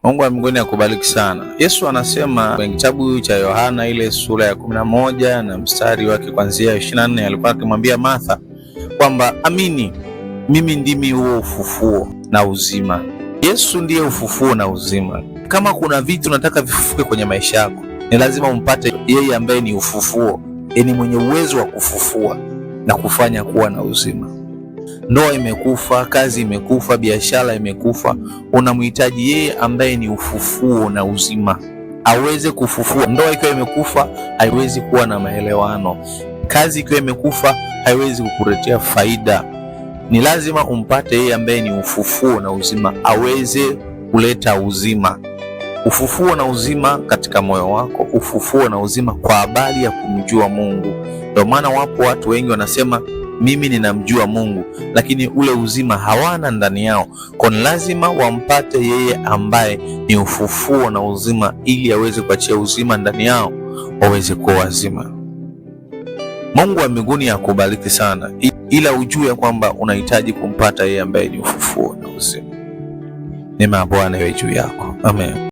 Mungu wa mbinguni akubariki sana. Yesu anasema kwenye kitabu cha Yohana ile sura ya 11 na mstari wake kuanzia 24, alikuwa akimwambia Martha kwamba amini, mimi ndimi huo ufufuo na uzima. Yesu ndiye ufufuo na uzima. Kama kuna vitu unataka vifufuke kwenye maisha yako, ni lazima umpate yeye ambaye ni ufufuo, ni mwenye uwezo wa kufufua na kufanya kuwa na uzima. Ndoa imekufa, kazi imekufa, biashara imekufa, unamhitaji yeye ambaye ni ufufuo na uzima aweze kufufua. Ndoa ikiwa imekufa haiwezi kuwa na maelewano, kazi ikiwa imekufa haiwezi kukuletea faida. Ni lazima umpate yeye ambaye ni ufufuo na uzima aweze kuleta uzima, ufufuo na uzima katika moyo wako, ufufuo na uzima kwa habari ya kumjua Mungu. Ndio maana wapo watu wengi wanasema mimi ninamjua Mungu, lakini ule uzima hawana ndani yao. Kwa ni lazima wampate yeye ambaye ni ufufuo na uzima, ili aweze kuachia uzima ndani yao, waweze kuwa wazima. Mungu wa mbinguni akubariki sana, ila ujue kwamba unahitaji kumpata yeye ambaye ni ufufuo na uzima. Neema ya Bwana iwe juu yako. Amen.